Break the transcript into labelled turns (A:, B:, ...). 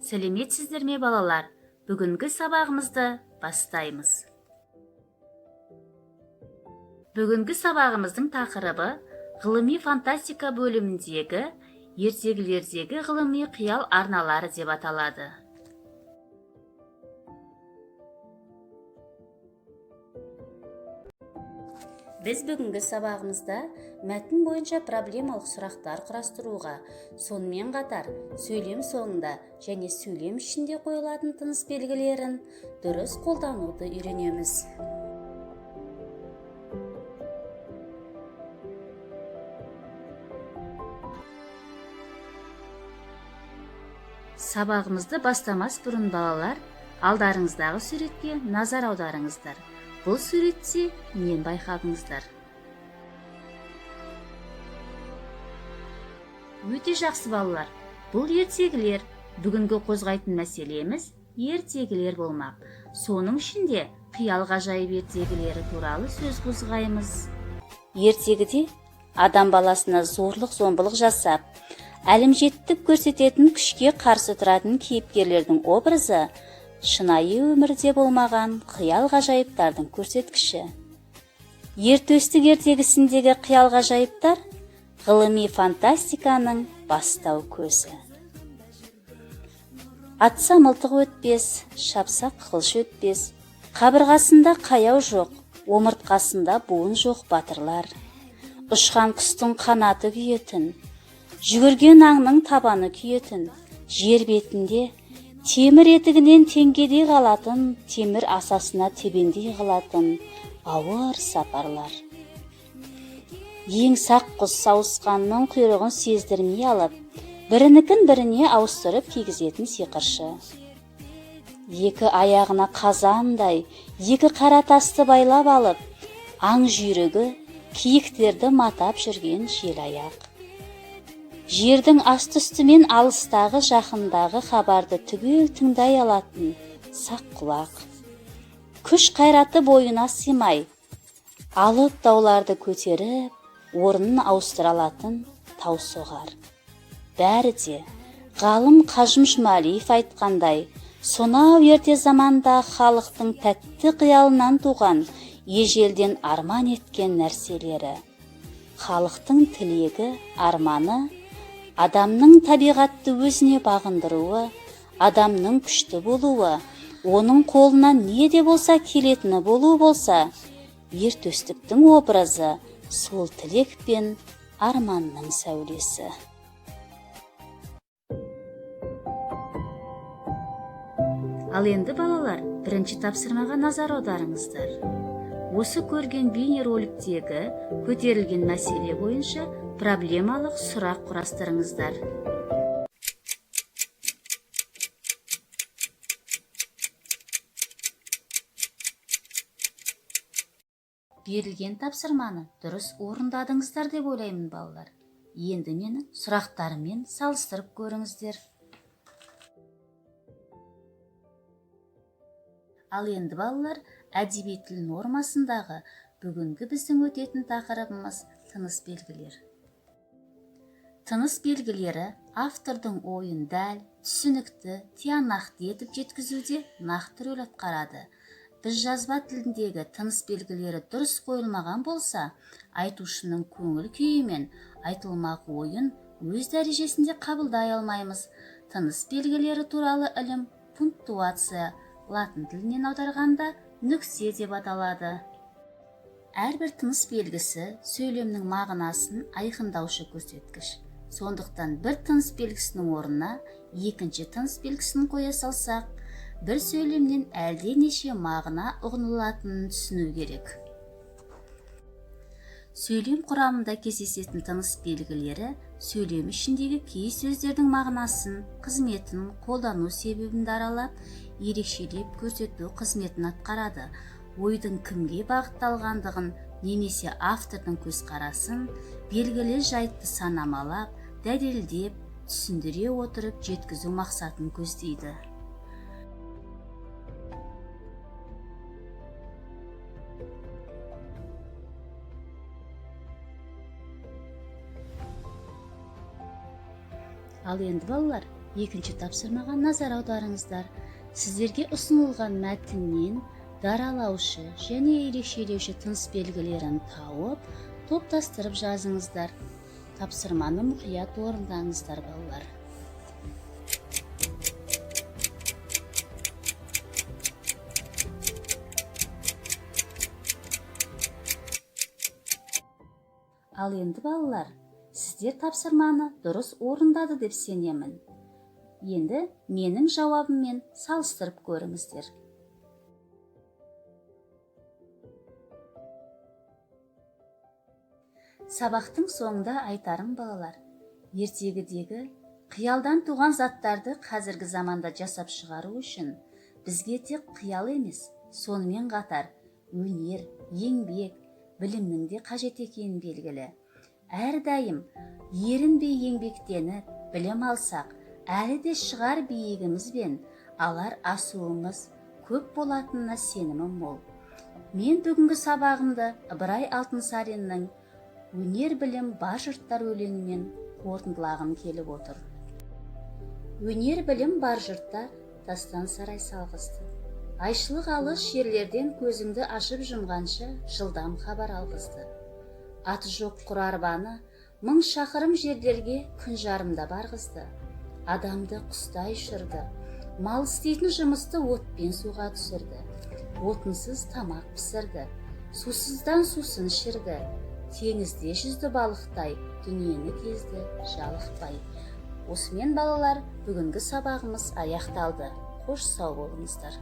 A: Сәлеметсіздер ме, балалар? Бүгінгі сабағымызды бастаймыз. Бүгінгі сабағымыздың тақырыбы ғылыми фантастика бөліміндегі ертегілердегі ғылыми қиял арналары деп аталады. Біз бүгінгі сабағымызда мәтін бойынша проблемалық сұрақтар құрастыруға, сонымен қатар сөйлем соңында және сөйлем ішінде қойылатын тыныс белгілерін дұрыс қолдануды үйренеміз. Сабағымызды бастамас бұрын, балалар, алдарыңыздағы суретке назар аударыңыздар. Бұл суретте нені байқадыңыздар? Өте жақсы, балалар. Бұл ертегілер. Бүгінгі қозғайтын мәселеміз ертегілер болмақ. Соның ішінде қиял ғажайып ертегілері туралы сөз қозғаймыз. Ертегіде адам баласына зорлық зомбылық жасап, әлімжеттік көрсететін күшке қарсы тұратын кейіпкерлердің образы шынайы өмірде болмаған қиял ғажайыптардың көрсеткіші. Ертөстік ертегісіндегі қиял ғажайыптар ғылыми фантастиканың бастау көзі. Атса мылтық өтпес, шапса қылыш өтпес, қабырғасында қаяу жоқ, омыртқасында буын жоқ батырлар. Ұшқан құстың қанаты күйетін, жүгірген аңның табаны күйетін, жер бетінде темір етігінен теңгедей қалатын, темір асасына тебендей қылатын ауыр сапарлар. Ең сақ құс сауысқанның құйрығын сездірмей алып, бірінікін біріне ауыстырып кигізетін сиқыршы. Екі аяғына қазандай, екі қара тасты байлап алып, аң жүйрігі киіктерді матап жүрген желаяқ. Жердің асты-үстімен алыстағы жақындағы хабарды түгел тыңдай алатын сақ құлақ. Күш қайраты бойына сыймай, алып тауларды көтеріп, орнын ауыстыра алатын тау соғар. Бәрі де ғалым Қажым Жұмалиев айтқандай, сонау ерте заманда халықтың тәтті қиялынан туған ежелден арман еткен нәрселері. Халықтың тілегі, арманы адамның табиғатты өзіне бағындыруы, адамның күшті болуы, оның қолынан не де болса келетіні болуы болса, ертөстіктің образы сол тілек пен арманның сәулесі. Ал енді, балалар, бірінші тапсырмаға назар аударыңыздар. Осы көрген бейнероликтегі көтерілген мәселе бойынша проблемалық сұрақ құрастырыңыздар. Берілген тапсырманы дұрыс орындадыңыздар деп ойлаймын, балалар. Енді мені сұрақтарыммен салыстырып көріңіздер. Ал енді, балалар, әдеби тіл нормасындағы бүгінгі біздің өтетін тақырыбымыз тыныс белгілер. Тыныс белгілері автордың ойын дәл, түсінікті, тиянақты етіп жеткізуде нақты рөл атқарады. Біз жазба тіліндегі тыныс белгілері дұрыс қойылмаған болса, айтушының көңіл күйі мен айтылмақ ойын өз дәрежесінде қабылдай алмаймыз. Тыныс белгілері туралы ілім пунктуация, латын тілінен аударғанда нүкте деп аталады. Әрбір тыныс белгісі сөйлемнің мағынасын айқындаушы көрсеткіш. Сондықтан бір тыныс белгісінің орнына екінші тыныс белгісін қоя салсақ, бір сөйлемнен әлденеше мағына ұғынылатынын түсіну керек. Сөйлем құрамында кездесетін тыныс белгілері сөйлем ішіндегі кей сөздердің мағынасын, қызметін, қолдану себебін даралап, ерекшелеп көрсету қызметін атқарады. Ойдың кімге бағытталғандығын немесе автордың көзқарасын белгілі жайтты санамалап, дәлелдеп, түсіндіре отырып жеткізу мақсатын көздейді. Ал енді, балалар, Екінші тапсырмаға назар аударыңыздар. Сіздерге ұсынылған мәтіннен даралаушы және ерекшелеуші тыныс белгілерін тауып, топтастырып жазыңыздар. Тапсырманы мұқият орындаңыздар, балалар. Ал енді, балалар, сіздер тапсырманы дұрыс орындады деп сенемін. Енді менің жауабыммен салыстырып көріңіздер. Сабақтың соңында айтарым, балалар, ертегідегі қиялдан туған заттарды қазіргі заманда жасап шығару үшін бізге тек қиял емес, сонымен қатар өнер, еңбек, білімнің де қажет екені белгілі. Әрдайым ерінбей еңбектеніп, білім алсақ, әлі де шығар биігіміз бен алар асуымыз көп болатынына сенімім мол. Мен бүгінгі сабағымды Ыбырай Алтынсариннің «Өнер білім бар жұрттар» өлеңімен қорытындылағым келіп отыр. Өнер білім бар жұртта тастан сарай салғызды. Айшылық алыс жерлерден көзіңді ашып жұмғанша жылдам хабар алғызды. Аты жоқ құр арбаны 1000 шақырым жерлерге күн жарымда барғызды. Адамды құстай ұшырды. Мал істейтін жұмысты отпен суға түсірді. Отынсыз тамақ пісірді. Сусыздан сусын ішірді. Теңізде жүзді балықтай, дүниені кезді жалықпай. Осымен, балалар, бүгінгі сабағымыз аяқталды. Қош, сау болыңыздар.